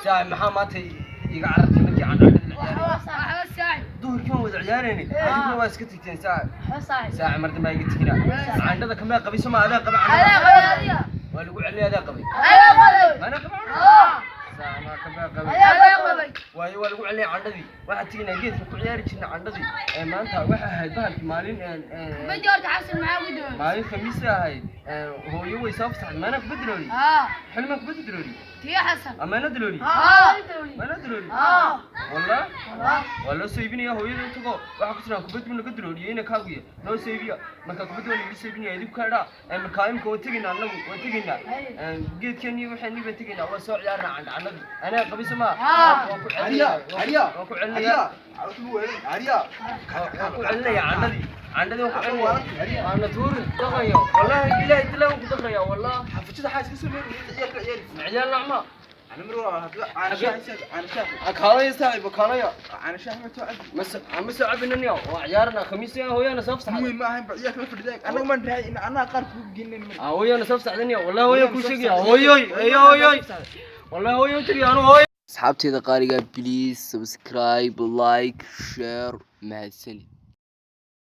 Saaxib, maxaa maanta iga carartay markii aan candhada la ciyaarayay? Waxba, saaxib. Duhurkii waan wada ciyaaraynay, adiguna waa iska tagteen, saaxib. Waxba, saaxib. Saaxib, mar dambe iga tegina. Candhada kamee qabiso? Ma adaa qaba Adaa candhada? qabay adiga. Waa lagu celiyay, adaa qabay. Adaa qabay. Maana qaba candhada? Saaxib, maa kamee qabay? Adaa qabay. Waayo, waa lagu celiyay candhadii. Waxaan teginaa geedka ku ciyaari jirnay candhadii. Ee maanta waxay ahayd bahalkii maalin Kubadii horta Xasan maxaa ugu dambeeyay? Maalin Khamiis ahayd. Hooyo way soo fasaxday. Maana kubadda looli? Haa. Xilmaan kubadda looli? Tiyo Xasan. Amaana dalooli? Haa. Maana dalooli? Haa. Wallah waa loo soo iibinaya. Hooyada u tago, waxaa ku jiraan kubad buu naga dalooliyey ina kaaguya noo soo iibiya. Marka kubadda waa naga soo iibinaya idinku kaadhaa. Markaa imika waan tegaynaa, annagu waan tegaynaa geedkeennii, waxaannii baan tegaynaa, waa soo ciyaarnaa candhacannadii. Anaa qabiso maa? Waan ku celinaya, waan ku celinaya, waan ku celinaya candhadii, candhadii waan ku celinaya. Waana tuurin daqayo, wallahi bilahi dilaa waan ku daqaya, wallah. Ciyaal nacma kaalaya, saaxiib, kaalaya. Mase ma soo cabinaniyo, waa ciyaarna Khamiis. Hooyana soo fasaxday. Hooyana soo fasaxdaniyo, wallahi hooyo ku sheegaya, hooyoy eyo hooyoy, wallahi hooyo tagay anu hooyo. Asxaabteeda qaaliga, please subscribe, like, share. Mahadsanid.